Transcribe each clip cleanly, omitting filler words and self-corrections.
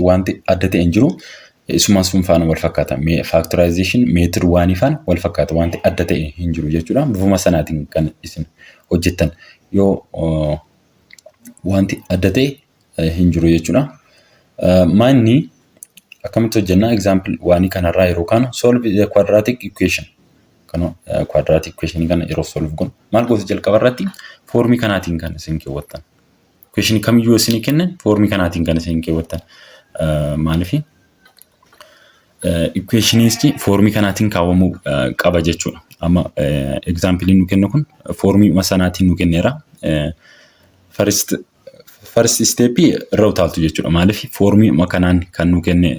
wanti adda ta'e hin jiru. Isuma sun faana wal fakkaata. Factorization method oneii faana wal fakkaata. Wanti adda ta'e hin jiru jechuudha. Bifuma sanaatiin kan isin hojjettan yoo wanti adda ta'e hin jiru jechuudha. Maanni akkamitti hojjenna? Example oneii kanarraa yeroo kaanu, solve the quadratic equation. Kana quadratic equation kana yeroo solve goonu maal gootu? Jalqaba irratti foormii kanaatiin kan isin keewwattan. Equation kamiyyuu isinii kennan foormii kanaatiin kan isin keewwattan. Maaliif? Equationiis foormii kanaatiin kaawwamuu qaba jechuudha. Amma example nu kennu kun foormii sanaatiin nu kenneera. First step irra utaaltu jechuudha. Maaliif? Foormii kanaan kan nu kenne,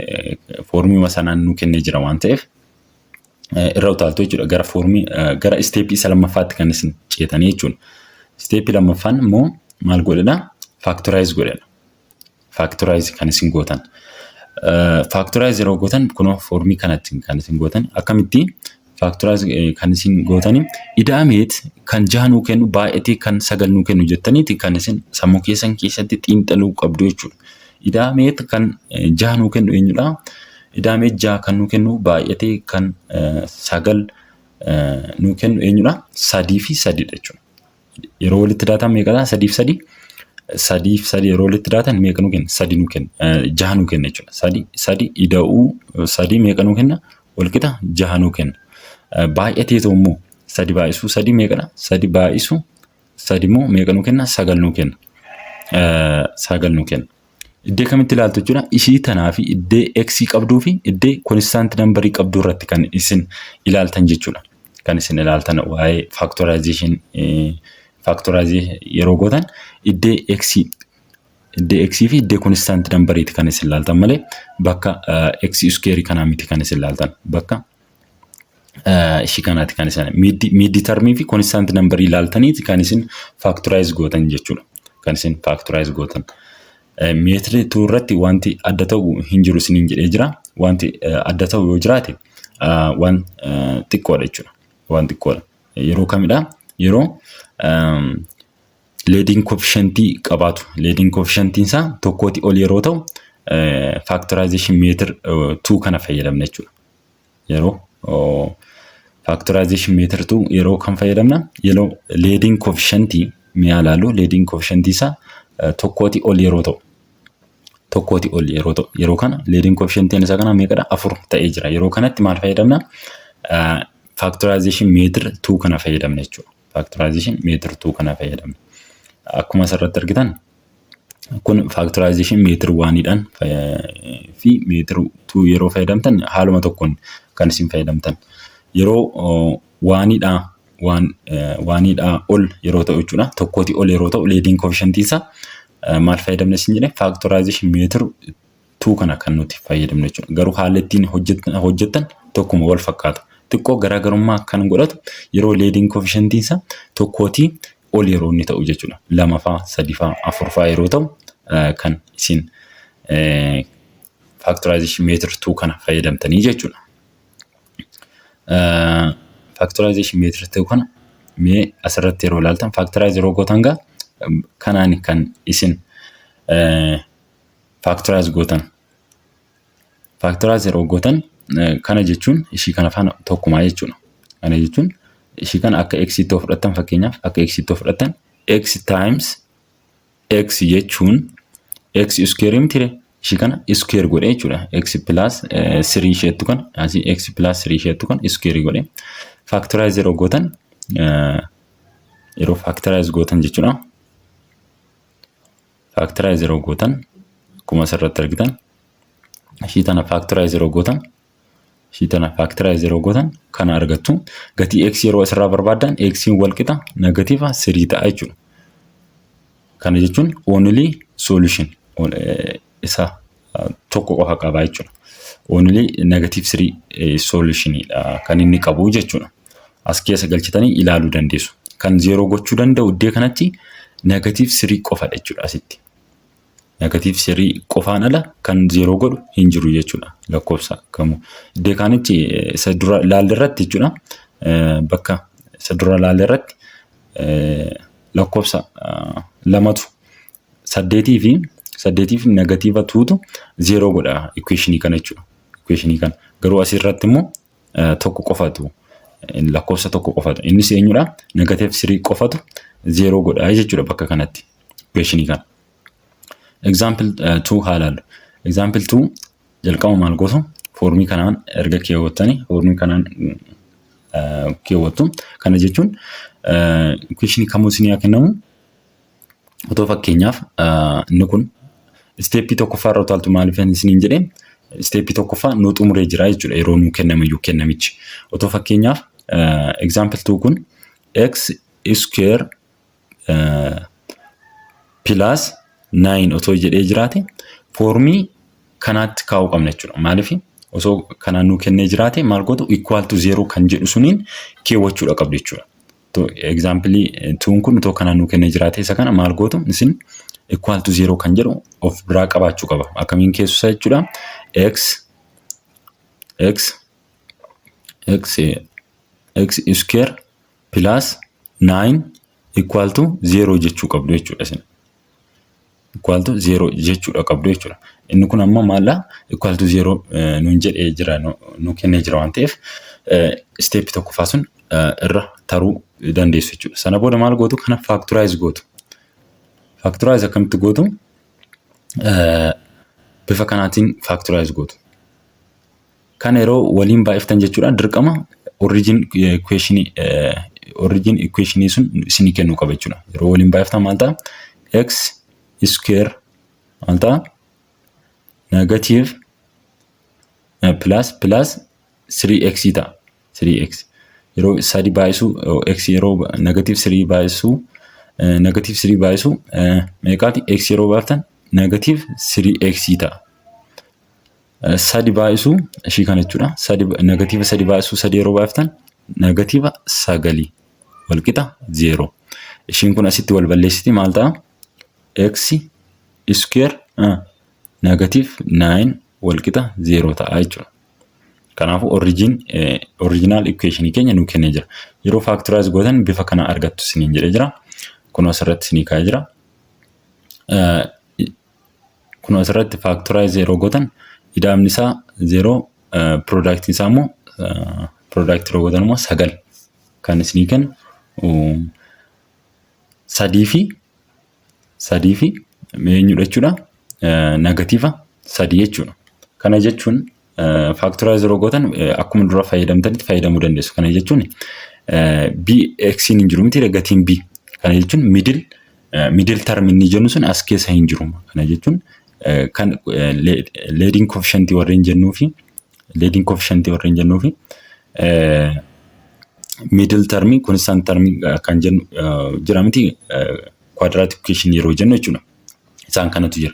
foormii sanaan nu kennee jira waan ta'eef irra utaaltu jechuudha. Gara foormii, gara stepii isa lammaffaatti kan isin ceetanii jechuudha. Stepii lammaffaan immoo maal godhedha? Factorize godhedha. Factorize kan isin gootan. Factorize yeroo gootan kunoo foormii kanatti kan isin gootan. Akkamitti factorize kan isin gootani? Ida'ameet kan 6 nuu kennu baay'atee kan 9 nuu kennu jettaniiti kan isin sammuu keessan keessatti xiinxaluu qabdu jechuudha. Ida'ameet kan 6 nuu kennu eenyudha? Ida'ameet 6 kan nuu kennu baay'atee kan 9 nuu kennu eenyudha? Sadii fi sadiidha jechuudha. Yeroo walitti daatan meeqadha? Sadii fi sadii. Sadii fi sadii yeroo walitti daatan meeqa nuu kenna? Sadi nuu kenna. Jaha nuu kenna jechuudha. Sadi sadi ida'uu sadii meeqa nuu kenna? Walqixa jaha nuu kenna. Baay'atee ta'u immoo sadi baay'isuu sadii meeqadha? Sadi baay'isuu sadi immoo meeqa nuu kenna? Sagal nuu kenna. Sagal nuu kenna. Iddee kamitti ilaaltu jechuudha? Ishii tanaa fi iddee x qabduu fi iddee constant numberii qabduu irratti kan isin ilaaltan jechuudha. Kan isin ilaaltan waa'ee factorization, factorize yeroo gootan iddee x fi iddee constant numberiiti kan isin ilaaltan malee bakka x square kanaa miti kan isin ilaaltan, bakka ishii kanaati kan isin mid termii fi constant numberii ilaaltaniiti kan isin factorize gootan jechuudha. Kan isin factorize gootan. Method two irratti wanti adda ta'u hin jiru isiniin jedhee jira. Wanti adda ta'u yoo jiraate waan xiqqoodha jechuudha. Waan xiqqoodha. Yeroo kamidha? Yeroo leading coefficientii qabaatu. Leading coefficientiin isaa tokkootii ol yeroo ta'u factorization method two kana fayyadamna jechuudha. Yeroo factorization method two yeroo kan fayyadamna, yeroo leading coefficientii mi'a ilaallu, leading coefficientii isaa tokkootii ol yeroo ta'u. Tokkootii ol yeroo ta'u. Yeroo kana leading coefficientiin isaa kana meeqadha? Afur ta'ee jira. Yeroo kanatti maal fayyadamna? Factorization method two kana fayyadamna jechuudha. Factorization method two kana fayyadamna. Akkuma asirratti argitan kun factorization method oneiidhaan fi method two yeroo fayyadamtan haaluma tokkoon kan isin fayyadamtan. Yeroo oneiidhaa waan oneiidhaa ol yeroo ta'u jechuudha. Tokkootii ol yeroo ta'u leading coefficientii isaa maal fayyadamna isin jedhe? Factorization method two kana kan nuti fayyadamnu jechuudha. Garuu haalli ittiin hojjettan tokkuma, wal fakkaata. Xiqqoo garaagarummaa kan godhatu yeroo leading coefficientiin isaa tokkootii ol yeroo inni ta'u jechuudha. Lama faa, sadi faa, afur faa yeroo ta'u kan isin factorization method two kana fayyadamtanii jechuudha. Factorization method two kana mee asirratti yeroo ilaaltan, factorize yeroo gootan gaa kanaan kan isin factorize gootan. Factorize yeroo gootan kana jechuun ishii kana faana tokkumaa jechuudha. Kana jechuun ishii kana akka x itti fudhattan, fakkeenyaaf akka x itti fudhattan, x times x jechuun x square miti? Ishii kana square godhe jechuudha. X plus 3 isheettu kana asii, x plus 3 isheettu kana square godhe. Factorize yeroo gootan, yeroo factorize gootan jechuudha. Factorize yeroo gootan akkuma asirratti argitan ishii tana factorize yeroo gootan, ishii tana factorize yeroo gootan kana argattu. Gatii x yeroo asirraa barbaaddan x wal qixa negative 3 ta'a jechuudha. Kana jechuun only solution isa tokko qofa qaba jechuudha. Only negative 3 solutionidha kan inni qabu jechuudha. As keessa galchitanii ilaaluu dandeessu. Kan zeeroo gochuu danda'u iddoo kanatti negative 3 qofadha jechuudha asitti. Negative 3 qofaan ala kan zeeroo godhu hin jiru jechuudha lakkoofsa kamuu. Iddoo kaanitti isa dura ilaalle irratti jechuudha. Bakka isa dura ilaalle irratti lakkoofsa lamatu saddeetii fi Saddeetii fi negative twotu zero godha equationii kana jechuudha. Equationii kana. Garuu asirratti immoo tokko qofatu, lakkoofsa tokko qofatu. Innis eenyudha? Negative three qofatu zero godha jechuudha bakka kanatti equationii kana. Example 2 haa ilaallu. Example 2 jalqaba maal gootu? Formii kanaan erga keewwattanii, formii kanaan keewwattu. Kana jechuun equationii kamuu isinii haa kennamu, otoo fakkeenyaaf inni kun stepii tokkoffaa irra utaaltu. Maaliif isiniin jedhee? Stepii tokkoffaa nuu xumuree jira jechuudha yeroo nuu kennamayyuu kennamichi. Otoo fakkeenyaaf example 2 kun x square plus 9 otoo jedhee jiraate, formii kanaatti kaa'uu qabna jechuudha. Maaliif? Osoo kanaan nuu kennee jiraate maal gootu? Equal to 0 kan jedhu suniin keewwachuudha qabdu jechuudha. Example twon kun otoo kanaan nuu kennee jiraate, isa kana maal gootu isin? Equal to 0 kan jedhu of biraa qabaachuu qaba. Akkamiin keessusaa jechuudha? X x x x square plus 9 equal to 0 jechuu qabdu jechuudha isin. Equal to 0 jechuudha qabdu jechuudha. Inni kun ammoo maalla? Equal to 0 nuun jedhee jira, nu kennee jira waan ta'eef, stepii tokkoffaa sun irra taruu dandeessu jechuudha. Sana booda maal gootu? Kana factorize gootu. Factorize akkamitti gootu? Bifa kanaatiin factorize gootu. Kana yeroo waliin baay'iftan jechuudha, dirqama origin equationii sun isinii kennuu qaba jechuudha. Yeroo waliin baay'iftan maal ta'a? X square maal ta'a? Negative plus 3x ta'a. 3x yeroo sadi baay'isu, x yeroo negative 3 baay'isu, negative 3 baay'isu meeqaati? X yeroo baaftan negative 3x ta'a. Sadi baay'isu ishii kana jechuudha. Sadi, negative sadi baay'isu sadi yeroo baaftan negative sagalii walqixa zero. Ishiin kun asitti wal balleessiti. Maal ta'a? X square negative 9 walqixa zero ta'a jechuudha. Kanaafuu original equationii keenya nuu kennee jira. Yeroo factorize gootan bifa kana argattu isiniin jedhee jira. Kun asirratti isinii kaa'ee jira. Kun asirratti factorize yeroo gootan ida'amni isaa zero, productiin isaa immoo, productii yeroo gootan immoo sagal kan isinii kennu sadii fi eenyudha jechuudha? Negative sadii jechuudha. Kana jechuun factorize yeroo gootan akkuma dura fayyadamtanitti fayyadamuu dandeessu. Kana jechuun b x hin jiru miti gatiin b. Kana jechuun middle term inni jennu sun as keessa hin jiru. Kana jechuun kan leading coefficient warreen jennuu fi middle termii, constant termii kan jennu jira miti quadratic equation yeroo jennu jechuudha. Isaan kanatu jira.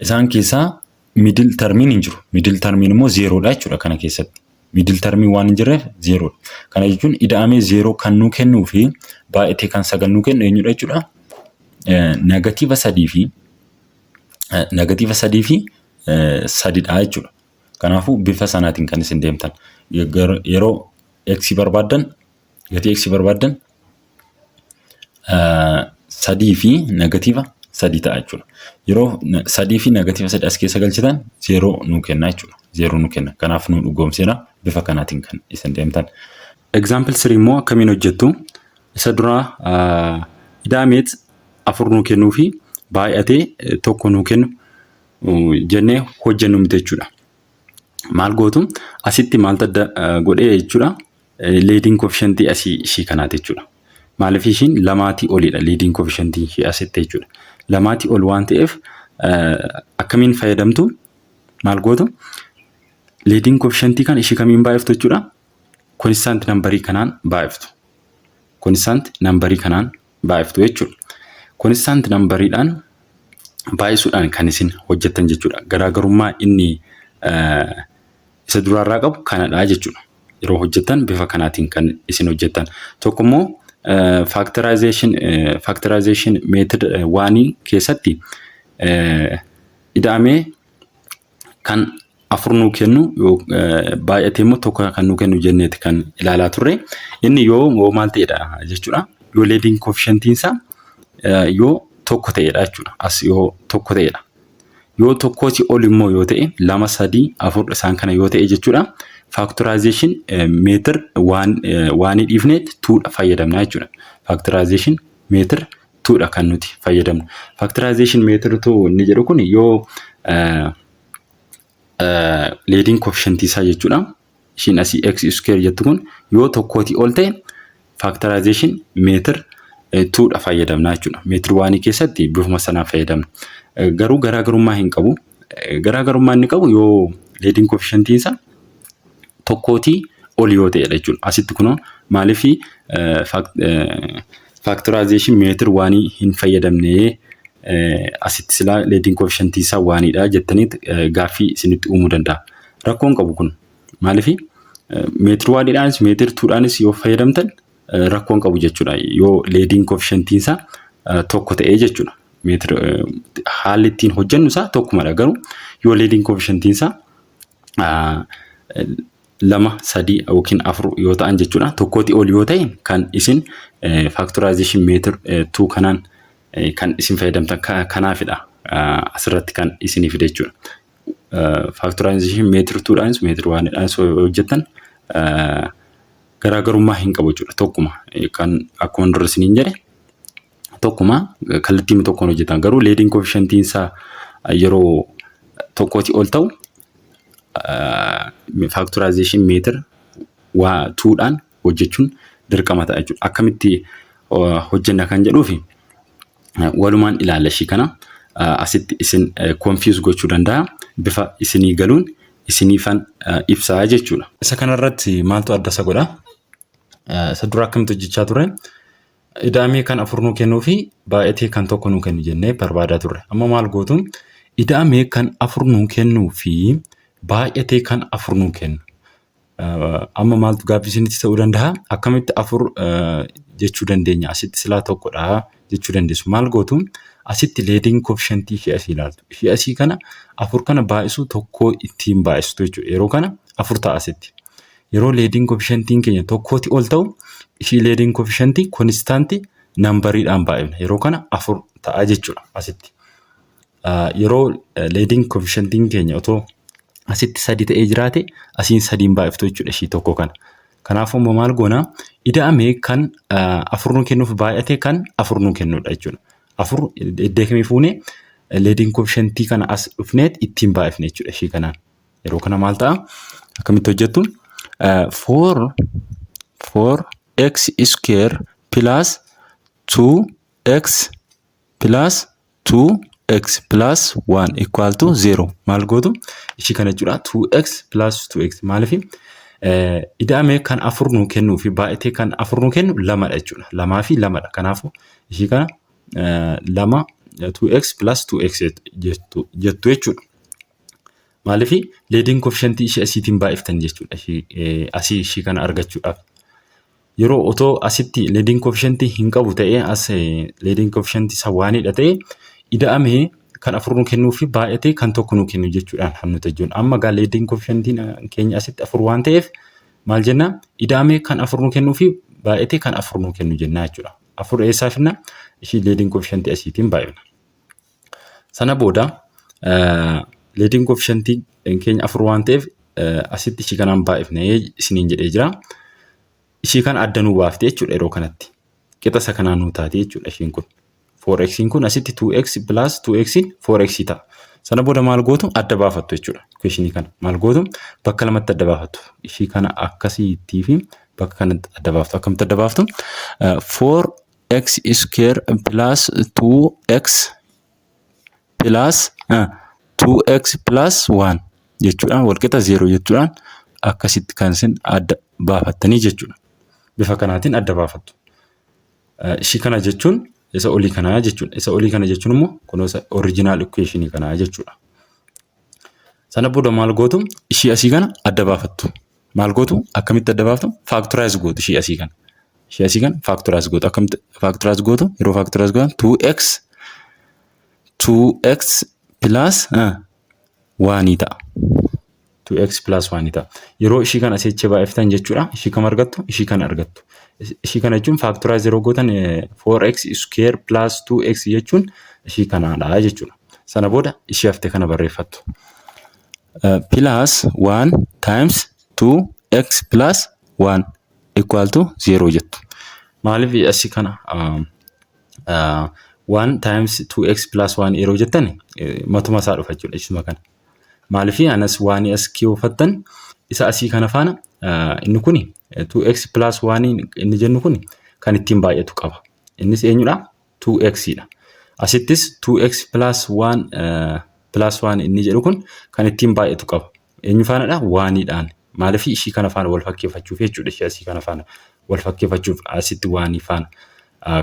Isaan keessaa middle termiin hin jiru. Middle termiin immoo zerodha jechuudha kana keessatti. Middle termiin waan hin jirreef zerodha. Kana jechuun ida'amee zero kan nuu kennuu fi baay'atee kan sagal nuu kennu eenyudha jechuudha? Negative sadii fi sadidha jechuudha. Kanaafuu bifa sanaatiin kan isin deemtan. Yeroo x barbaaddan, gatii x barbaaddan, sadii fi negative sadii ta'a jechuudha. Yeroo sadii fi negative sadii as keessa galchitan zero nuu kenna jechuudha. Zero nuu kenna. Kanaaf nu dhugoomseera bifa kanaatiin kan isin deemtan. Example 3 immoo akkamiin hojjettu? Isa duraa ida'ameet afur nuu kennuu fi baay'atee tokko nuu kennu jennee hojjennu miti jechuudha. Maal gootu? Asitti maaltu adda godhee jechuudha? Leading coefficientii asii ishii kanaati jechuudha. Maaliif? Ishiin lamaatii olidha, leading coefficientii ishii asitti jechuudha. Lamaatii ol waan ta'eef akkamiin fayyadamtu? Maal gootu? Leading coefficientii kan ishii kamiin baay'iftu jechuudha? Constant numberii kanaan baay'iftu. Constant numberii kanaan baay'iftu jechuudha. Constant numberiidhaan baay'isuudhaan kan isin hojjettan jechuudha. Garaagarummaa inni isa duraarraa qabu kanadha jechuudha. Yeroo hojjettan bifa kanaatiin kan isin hojjettan. Tokko immoo factorization method oneii keessatti ida'amee kan afur nuu kennu, baay'atee immoo tokko kan nuu kennu jenneeti kan ilaalaa turre. Inni yoo maal ta'edha jechuudha? Yoo leading coefficientiin isaa yoo tokko ta'edha jechuudha. As yoo tokko ta'edha. Yoo tokkootii ol immoo yoo ta'e, lama, sadii, afur, isaan kana yoo ta'e jechuudha. Factorization method one dhiifnee twodha fayyadamna jechuudha. Factorization method twodha kan nuti fayyadamnu. Factorization method two inni jedhu kun yoo leading coefficientii isaa jechuudha. Ishiin asii x square jettu kun yoo tokkootii ol ta'e, factorization method twodha fayyadamna jechuudha. Method one keessatti bifuma sanaan fayyadamna. Garuu garaagarummaa hin qabu. Garaagarummaa inni qabu yoo leading coefficientiin isaa tokkootii ol yoo ta'edha jechuudha. Asitti kunoo maaliif factorization method one hin fayyadamne, asitti silaa leading coefficientii isaa onedha jettanii gaaffii isinitti uumuu danda'a. Rakkoon qabu kun maaliif method onedhaanis method twodhaanis yoo fayyadamtan rakkoon qabu jechuudha. Yoo leading coefficientiin isaa tokko ta'ee jechuudha. Method haalli ittiin hojjennu isaa tokkumadha, garuu yoo leading coefficientiin isaa lama, sadii yookiin afur yoo ta'an jechuudha. Tokkootii ol yoo ta'e kan isin factorization method two kanaan kan isin fayyadamtan kanaafidha asirratti kan isinii fide jechuudha. Factorization method twodhaanis method onedhaanis hojjettan garaagarummaa hin qabu jechuudha. Tokkuma kan akkuma dura isiniin jedhe, tokkuma kallattii tokkoon hojjetan, garuu leading coefficientiin isaa yeroo tokkootii ol ta'u factorization method waa twodhaan hojjechuun dirqama ta'a jechuudha. Akkamitti hojjenna kan jedhuufi walumaan ilaalla. Ishii kana asitti isin confuse gochuu danda'a. Bifa isinii galuun isiniifan ibsaa jechuudha. Isa kanarratti maaltu adda isa godha? Isa dura akkamitti hojjechaa turre? Ida'amee kan afur nuu kennuu fi baay'atee kan tokko nuu kennu jennee barbaadaa turre. Amma maal gootu? Ida'amee kan afur nuu kennuu fi baay'atee kan afur nuu kennu. Amma maaltu gaaffii isinitti ta'uu danda'a? Akkamitti afur jechuu dandeenya? Asitti silaa tokkodha jechuu dandeessu. Maal gootu? Asitti leading coefficientii ishee asii ilaaltu. Ishee asii kana afur kana baay'isuu tokkoo ittiin baay'istu jechuudha. Yeroo kana afur ta'a asitti. Yeroo leading coefficientiin keenya tokkooti ol ta'u, ishii leading coefficientii constant numberiidhaan baay'ifna. Yeroo kana afur ta'a jechuudha asitti. Yeroo leading coefficientiin keenya otoo asitti sadi ta'ee jiraate, asiin sadiin baay'iftu jechuudha ishii tokko kana. Kanaafuu immoo maal goona? Ida'amee kan afur nu kennuuf baay'ate kan afur nu kennudha jechuudha. Afur iddoo kamii fuunee? Leading coefficientii kana as dhufneet ittiin baay'ifne jechuudha ishii kanaan. Yeroo kana maal ta'a? Akkamitti hojjettu? 4 x square plus 2x plus 2x plus 1 equal to 0. Maal gootu? Ishii kana jechuudha, 2x plus 2x. Maaliif? Ida'amee kan afur nuu kennuu fi baay'atee kan afur nuu kennu lamadha jechuudha. Lamaa fi lamadha. Kanaafuu ishii kana lama 2x plus 2x jettu jechuudha. Maaliif? Leading coefficientii ishee asiitiin baay'iftan jechuudha, asii ishii kana argachuudhaaf. Yeroo otoo asitti leading coefficientii hin qabu ta'ee, as leading coefficientii isa onedha ta'e, ida'amee kan afur nu kennuu fi baay'atee kan tokko nu kennu jechuudhaan kan nuti hojjennu. Amma gaa leading coefficientiin keenya asitti afur waan ta'eef, maal jenna? Ida'amee kan afur nu kennuu fi baay'atee kan afur nu kennu jennaa jechuudha. Afur eessaa finna? Ishii leading coefficientii asiitiin baay'ifna. Sana booda leading coefficientii keenya afur waan ta'eef, asitti ishii kanaan baay'ifnee isiniin jedhee jira. Ishii kana adda nuu baafte jechuudha yeroo kanatti. Qixa isa kanaan nuu taate jechuudha ishiin kun. 4x kun asitti 2x plus 2x 4x ta'a. Sana booda maal gootu? Adda baafattu jechuudha. Equationii kana maal gootu? Bakka lamatti adda baafattu. Ishii kana akkasiitii fi bakka kanatti adda baaftu. Akkamitti adda baaftu? 4x square plus 2x plus 2x plus 1 jechuudhaan walqixa 0 jechuudhaan akkasitti kan isin adda baafattanii jechuudha. Bifa kanaatiin adda baafattu. Ishii kana jechuun isa olii kanaa jechuudha. Isa olii kana jechuun immoo kunuunsa original equationii kanaa jechuudha. Sana booda maal gootu? Ishii asii kana adda baafattu. Maal gootu? Akkamitti adda baaftu? Factorize gootu ishii asii kana. Ishii asii kana factorize gootu. Akkamitti factorize gootu? Yeroo factorize gootan 2x 2x plus 1 ta'a. 2x plus 1 ta'a. Yeroo ishii kana asii achi baay'iftan jechuudha. Ishii kam argattu? Ishii kana argattu. Ishii kana jechuun factorize yeroo gootan 4x square plus 2x jechuun ishii kanaadha jechuudha. Sana booda ishee hafte kana barreeffattu. Plus 1 times 2x plus 1 equal to 0 jettu. Maaliif asii kana 1 times 2x plus 1 yeroo jettan matuma isaa dhufa jechuudha isuma kana. Maaliif anas waan as kiyyoofattan isa asii kana faana inni kuni 2x plus 1 inni jennu kuni kan ittiin baay'atu qaba. Innis eenyudha? 2x dha. Asittis 2x plus 1 plus 1 inni jedhu kun kan ittiin baay'atu qaba. Eenyu faanadha? Oneiidhaan. Maaliif ishii kana faana wal fakkeeffachuuf jechuudha. Ishii asii kana faana wal fakkeeffachuuf asitti oneii faana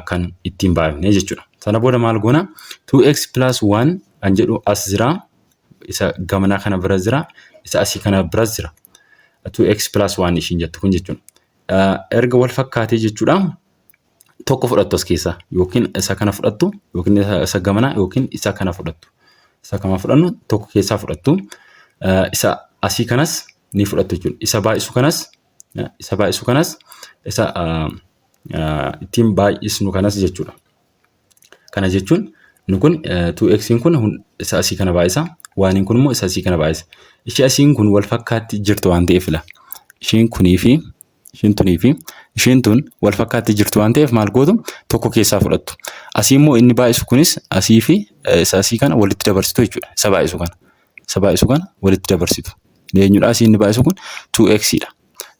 kan ittiin baay'ifne jechuudha. Sana booda maal goona? 2x plus 1 kan jedhu as jira. Isa gamanaa kana bira jira. Isa asii kana biras jira. 2x plus 1 ishiin jettu kun jechuudha. Erga wal fakkaatee jechuudha. Tokko fudhattu as keessaa, yookiin isa kana fudhattu, yookiin isa gamanaa, yookiin isa kana fudhattu. Isa kana fudhannu, tokko keessaa fudhattu. Isa asii kanas ni fudhattu jechuudha. Isa baay'isu kanas, isa baay'isu kanas, isa ittiin baay'isnu kanas jechuudha. Kana jechuun inni kun 2x kun isa asii kana baay'isa. Oneiin kun immoo isa asii kana baay'isa. Ishee asiin kun wal fakkaatti jirtu waan ta'eef ila. Isheen kunii fi isheen tunii fi isheen tun wal fakkaatti jirtu waan ta'eef maal gootu? Tokko keessaa fudhattu. Asii immoo inni baay'isu kunis asii fi isa asii kana walitti dabarsitu jechuudha. Isa baay'isu kana. Isa baay'isu kana walitti dabarsitu. Eenyudha asii inni baay'isu kun? 2x dha.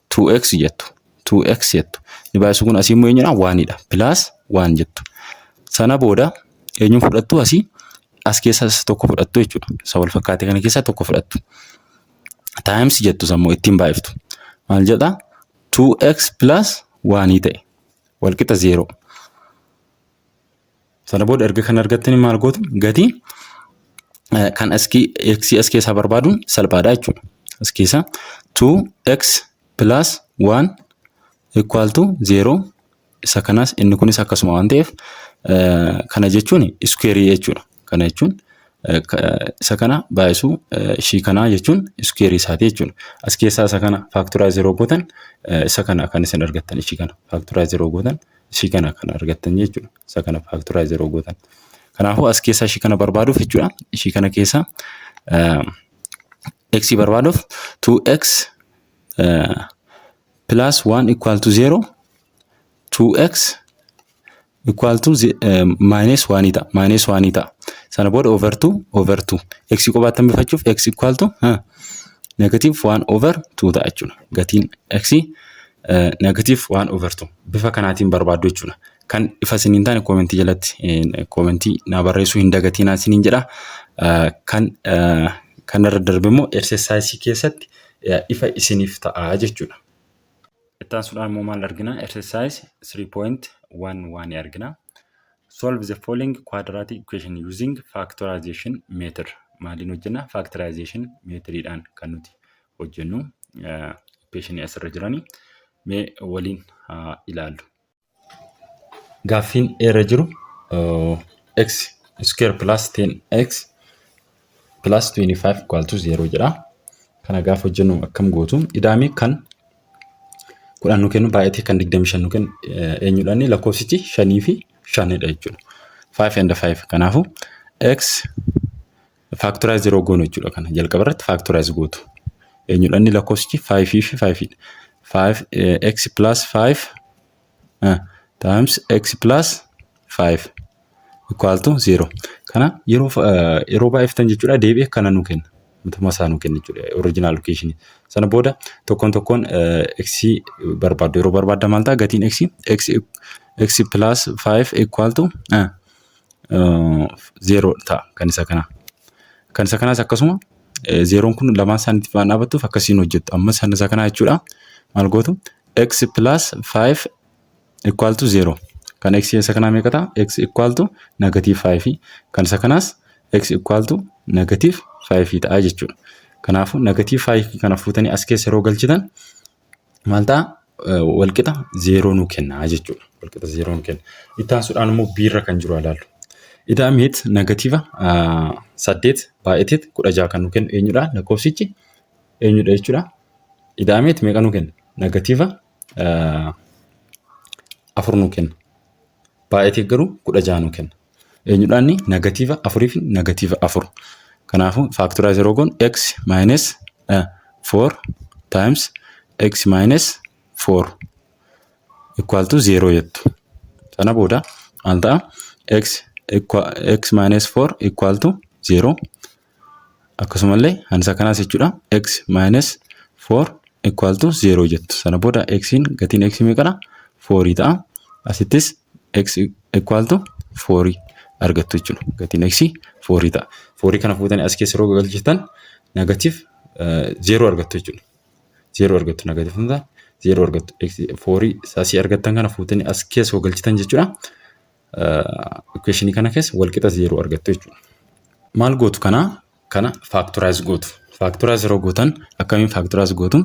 2x jettu. 2x jettu. Inni baay'isu kun asii immoo eenyudha? Oneiidha. Plus 1 jettu. Sana booda eenyuun fudhattu? Asii as keessaa isa tokko fudhattu jechuudha. Isa wal fakkaate kana keessaa tokko fudhattu. Times jettu sammoo ittiin baay'iftu. Maal jedhaa? 2x plus 1 ta'e walqixa 0. Sana booda erga kan argattanii maal gootu? Gatii kan x as keessaa barbaaduun salphaadha jechuudha. As keessaa 2x plus 1 equal to 0. Isa kanas inni kunis akkasuma waan ta'eef kana jechuun squareii jechuudha. Kana jechuun isa kana baay'isuu ishii kanaa jechuun squareii isaati jechuudha. As keessaa isa kana factorize yeroo gootan isa kana kan isin argattan, ishii kana factorize yeroo gootan ishii kana kan argattan jechuudha. Isa kana factorize yeroo gootan. Kanaafuu as keessaa ishii kana barbaaduuf jechuudha. Ishii kana keessaa x barbaaduuf 2x plus 1 equal to 0, 2x equal to minus 1 ta'a. Minus 1 ta'a. Sana booda over 2 over 2 x qobaatti hambifachuuf x equal to negative 1 over 2 ta'a jechuudha. Gatiin x negative 1 over 2 bifa kanaatiin barbaaddu jechuudha. Kan ifa isiniin taane commentii jalatti commentii naa barreessuu hin dagatinaa isiniin jedha. Kan kanarra darbe immoo exerciseii keessatti ifa isiniif ta'a jechuudha. Itti aansuudhaan immoo maal argina? Exercise 3.11 argina. Solve the following quadratic equation using factorization method. Maaliin hojjenna? Factorization methodidhaan kan nuti hojjennu equation asirra jiranii. Mee waliin haa ilaallu. Gaaffiin irra jiru x square plus 10x plus 25 equal to 0 jedha. Kana gaafa hojjennu akkam gootu? Idaamii kan 10 nu kennu baay'atee kan 25 nu kennu eenyudha? Inni lakkoofsichi shanii fi shanidha jechuudha. 5 and 5. Kanaafuu x factorize yeroo goonu jechuudha, kana jalqaba irratti factorize gootu. Eenyudha inni lakkoofsichi? 5 fi 5 dha. 5 x plus 5 times x plus 5 equal to 0. Kana yeroo baay'iftan jechuudha, deebi'ee kana nu kenna. Matuma isaa nu kenna jechuudha original equation. Sana booda tokkoon tokkoon x barbaaddu. Yeroo barbaadda maal ta'a gatiin x? X plus 5 equal to 0 ta'a kan isa kanaa. Kan isa kanaas akkasuma zeroon kun lamaan isaaniitti waan dhaabbattuuf akkasiin hojjettu. Ammas kan isa kanaa jechuudha. Maal gootu? X plus 5 equal to 0. Kan x isa kanaa meeqa ta'a? X equal to negative 5. Kan isa kanaas x equal to negative 5 ta'a jechuudha. Kanaafuu negative 5 kana fuutanii as keessa yeroo galchitan maal ta'a? Walqixa 0 nu kenna jechuudha. Walqixa 0 nu kenna. Itti aansuudhaan immoo biirra kan jiru ilaallu. Ida'ameet negative 8 baay'ateet 16 kan nu kennu eenyudha? Lakkoofsichi eenyudha jechuudha? Ida'ameet meeqa nu kenna? Negative 4 nu kenna. Baay'atee garuu 16 nu kenna. Eenyudhaan? Negative afurii fi negative afur. Kanaafuu factorize yeroo goonu x minus 4 times x minus 4 equal to 0 jettu. Sana booda maal ta'a? X minus 4 equal to 0. Akkasumallee isa kanaas jechuudha, x minus 4 equal to 0 jettu. Sana booda x'n, gatiin x meeqadha? 4 ta'a. Asittis x equal to 4 argattu jechuudha. Gatiin x 4 ta'a. 4 kana fuutanii as keessa yeroo galchitan negative 0 argattu jechuudha. 0 argattu, negative ta'a. 0 argattu. X 4 asii argattan kana fuutanii as keessa yoo galchitan jechuudha. Equationii kana keessa walqixa 0 argattu jechuudha. Maal gootu? Kana factorize gootu. Factorize yeroo gootan akkamiin factorize gootu?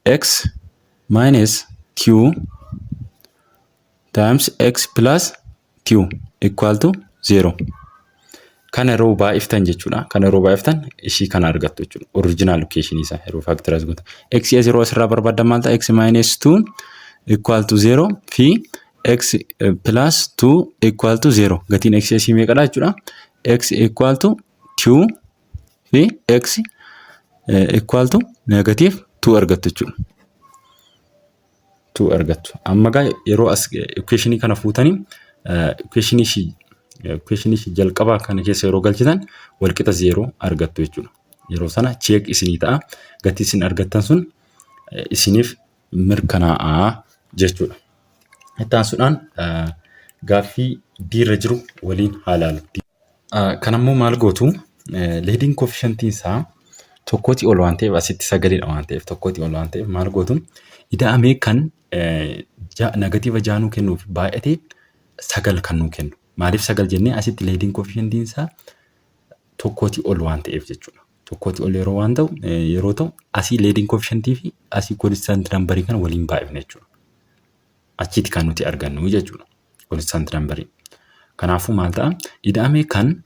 X minus 2 times x plus 2 equal to 0. Kana yeroo baay'iftan jechuudha. Kana yeroo baay'iftan ishii kana argattu jechuudha. Original equation isaa yeroo factorize gootan. X yeroo asirraa barbaaddan maal ta'a? X minus 2 equal to 0 fi x plus 2 equal to 0. Gatiin x asii meeqadha jechuudha? X equal to 2 fi x equal to negative 2 argattu jechuudha. 2 argattu. Amma gaa yeroo as equationii kana fuutanii equationii ishii jalqabaa kana keessa yeroo galchitan walqixa 0 argattu jechuudha. Yeroo sana check isinii ta'a. Gatii isin argattan sun isiniif mirkanaa'aa jechuudha. Itti aansuudhaan gaaffii diirra jiru waliin haa ilaallu. Kanammoo maal gootu? Leading coefficientiin isaa tokkootii ol waan ta'eef, asitti sagalidha waan ta'eef, tokkootii ol waan ta'eef maal gootu? Ida'amee kan negative ja'a nuu kennuuf baay'atee sagal kan nuu kennu. Maaliif sagal jennee? Asitti leading coefficientiin isaa tokkootii ol waan ta'eef jechuudha. Tokkootii ol yeroo ta'u asii leading coefficientii fi asii constant numberii kana waliin baay'ifne jechuudha. Achitti kan nuti argannu jechuudha. Constant numberii. Kanaafuu maal ta'a? Ida'amee kan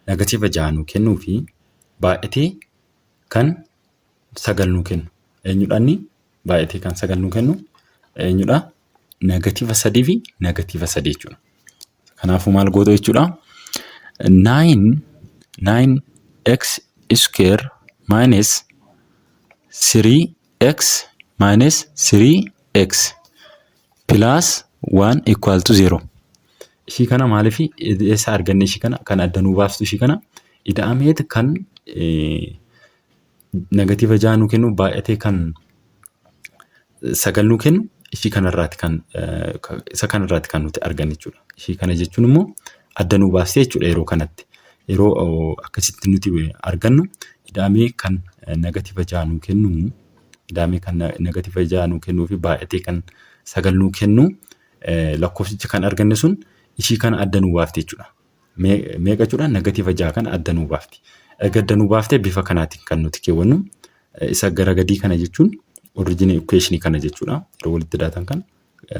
negative ja'a nuu kennuu fi baay'atee kan sagal nuu kennu. Eenyudhaanni baay'atee kan sagal nuu kennu eenyudha? Negative sadii fi negative sadii jechuudha. Kanaafuu maal gootu jechuudha? Nine nine x square minus three x minus three x plus one equal to zero. Ishii kana maaliif eessa arganne? Ishii kana kan adda nuu baastu, ishii kana ida'ameet kan negative ja'a nuu kennu, baay'atee kan sagal nuu kennu, ishii kanarraati kan isa kanarraati kan nuti arganne jechuudha. Ishii kana jechuun immoo adda nuu baastee jechuudha yeroo kanatti. Yeroo akkasitti nuti argannu, ida'amee kan negative ja'a nuu kennu, ida'amee kan negative ja'a nuu kennuu fi baay'atee kan sagal nuu kennu, lakkoofsicha kan arganne sun ishii kana adda nuu baafti jechuudha. Meeqa jechuudha? Negative ja'a kana adda nuu baafti. Erga adda nuu baaftee bifa kanaatiin kan nuti keewwannu isa gara gadii kana jechuun original equation kana jechuudha. Yeroo walitti daatan kan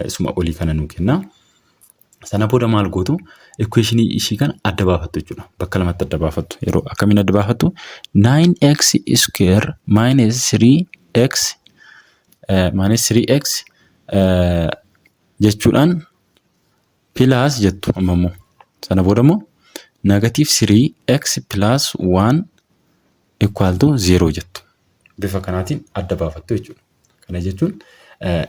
isuma olii kana nuu kenna. Sana booda maal gootu? Equationii ishii kana adda baafattu jechuudha. Bakka lamatti adda baafattu. Yeroo akkamiin adda baafattu? 9x square minus 3x minus 3x jechuudhaan plus jettu amma immoo. Sana booda immoo negative 3x plus 1 equal to 0 jettu. Bifa kanaatiin adda baafattu jechuudha. Kana jechuun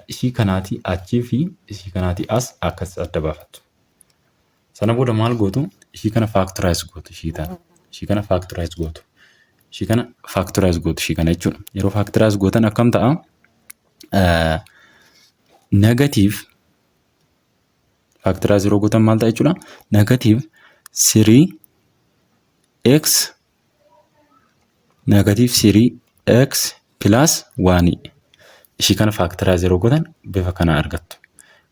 ishii kanaatii achii fi ishii kanaatii as akkas adda baafattu. Sana booda maal gootu? Ishii kana factorize gootu, ishii tana. Ishii kana factorize gootu. Ishii kana factorize gootu, ishii kana jechuudha. Yeroo factorize gootan akkam ta'a? Negative factorize yeroo gootan maal ta'a jechuudha? Negative 3x negative 3x plus 1. Ishii kana factorize yeroo gootan bifa kana argattu.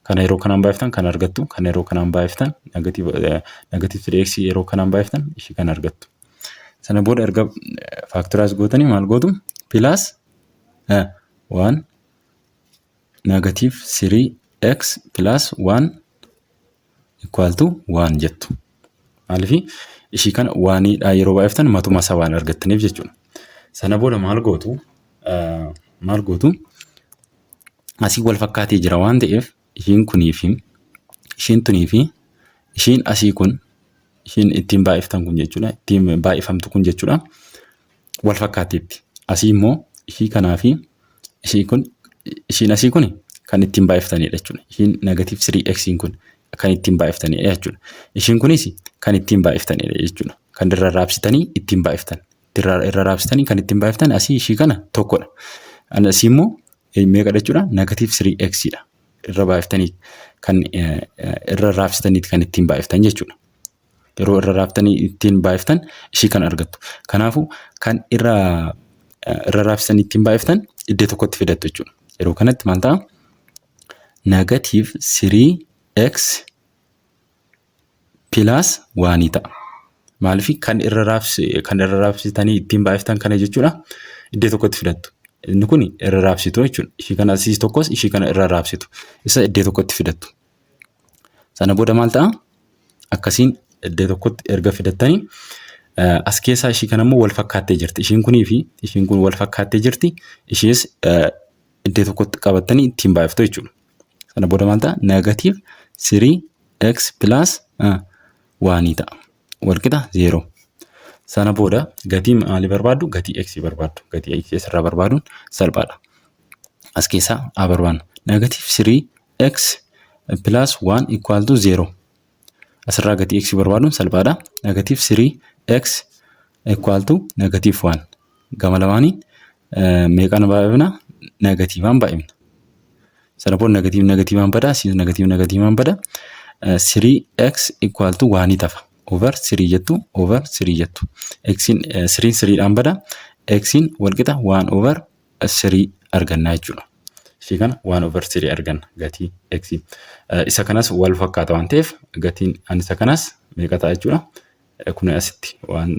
Kana yeroo kanaan baay'iftan kana argattu. Kana yeroo kanaan baay'iftan, negative 3x yeroo kanaan baay'iftan ishii kana argattu. Sana booda erga factorize gootanii maal gootu? Plus 1 negative 3x plus 1 equal to 1 jettu. Maaliif? Ishii kana oneiidhaa yeroo baay'iftan matuma isaa waan argattaniif jechuudha. Sana booda maal gootu? Maal gootu? Asii wal fakkaatee jira waan ta'eef ishiin kunii fi Ishiin tunii fi ishiin asii kun, ishiin ittiin baay'iftan kun jechuudha. Ittiin baay'ifamtu kun jechuudha. Wal fakkaatteetti. Asii immoo ishii kanaa fi ishii kun, ishiin asii kun kan ittiin baay'iftanidha jechuudha. Ishiin negative 3x kun kan ittiin baay'iftanidha jechuudha. Ishiin kunis kan ittiin baay'iftanidha jechuudha. Kan irra raabsitanii ittiin baay'iftan. Irra raabsitanii kan ittiin baay'iftan asii ishii kana tokkodha. Asii immoo meeqadha jechuudha? Negative 3x dha. Irra baay'iftanii kan irra raabsitaniiti kan ittiin baay'iftan jechuudha. Yeroo irra raabsitanii ittiin baay'iftan ishii kan argattu. Kanaafuu kan irra raabsitanii ittiin baay'iftan iddoo tokkotti fidattu jechuudha. Yeroo kanatti maal ta'a? Negative 3x plus 1 ta'a. Maaliif? Kan irra raabsitanii ittiin baay'iftan kana jechuudha. Iddoo tokkotti fidattu. Inni kun irra raabsitu jechuudha. Ishii kana asii tokkos ishii kana irra raabsitu. Isa iddoo tokkotti fidattu. Sana booda maal ta'a? Akkasiin iddoo tokkotti erga fidattanii, as keessaa ishii kana immoo wal fakkaattee jirti. Ishiin kunii fi ishiin kun wal fakkaattee jirti. Ishees iddoo tokkotti qabattanii ittiin baay'iftu jechuudha. Sana booda maal ta'a? Negative 3x plus 1 ta'a. Walqixa 0. Sana booda gatii maalii barbaaddu? Gatii x barbaaddu. Gatii x asirraa barbaaduun salphaadha. As keessaa haa barbaannu. Negative 3x plus 1 equal to 0. Asirraa gatii x barbaaduun salphaadha. Negative 3x equal to negative 1. Gama lamaaniin meeqaan baay'ifna? Negatiivaan baay'ifna. Sana booda negative negatiivaan bada, asiis negative negatiivaan bada. 3x equal to 1 tafa. Over 3 jettu, over 3 jettu. X'n 3 3dhaan bada. X'n walqixa 1 over 3 arganna jechuudha. Ishii kana 1 over 3 arganna gatii x. Isa kanas wal fakkaata waan ta'eef, gatiin an isa kanas meeqa ta'a jechuudha? Kun asitti waan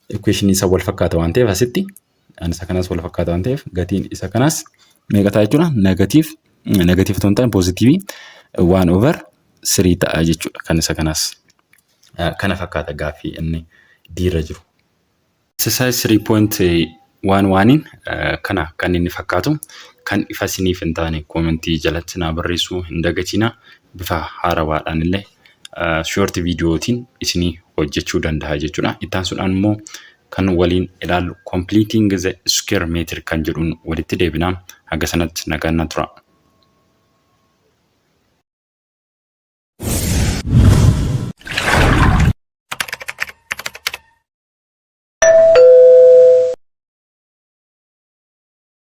equation isa wal fakkaata waan ta'eef, asitti an isa kanas wal fakkaata waan ta'eef, gatiin isa kanas meeqa ta'a jechuudha? Negative, negative otoo hin taane positive 1 over 3 ta'a jechuudha kan isa kanas. Kana fakkaata gaaffii inni diirra jiru. Exercise 3.11 kana kan inni fakkaatu. Kan ifa isiniif hin taane comment jalatti naa barreessuu hin dagatinaa. Bifa haarawaadhaan illee short viidiyootiin isinii hojjechuu danda'a jechuudha. Itti aansuudhaan immoo kan waliin ilaallu completing the square method kan jedhuun walitti deebinaa. Haga sanatti nagaan na tura.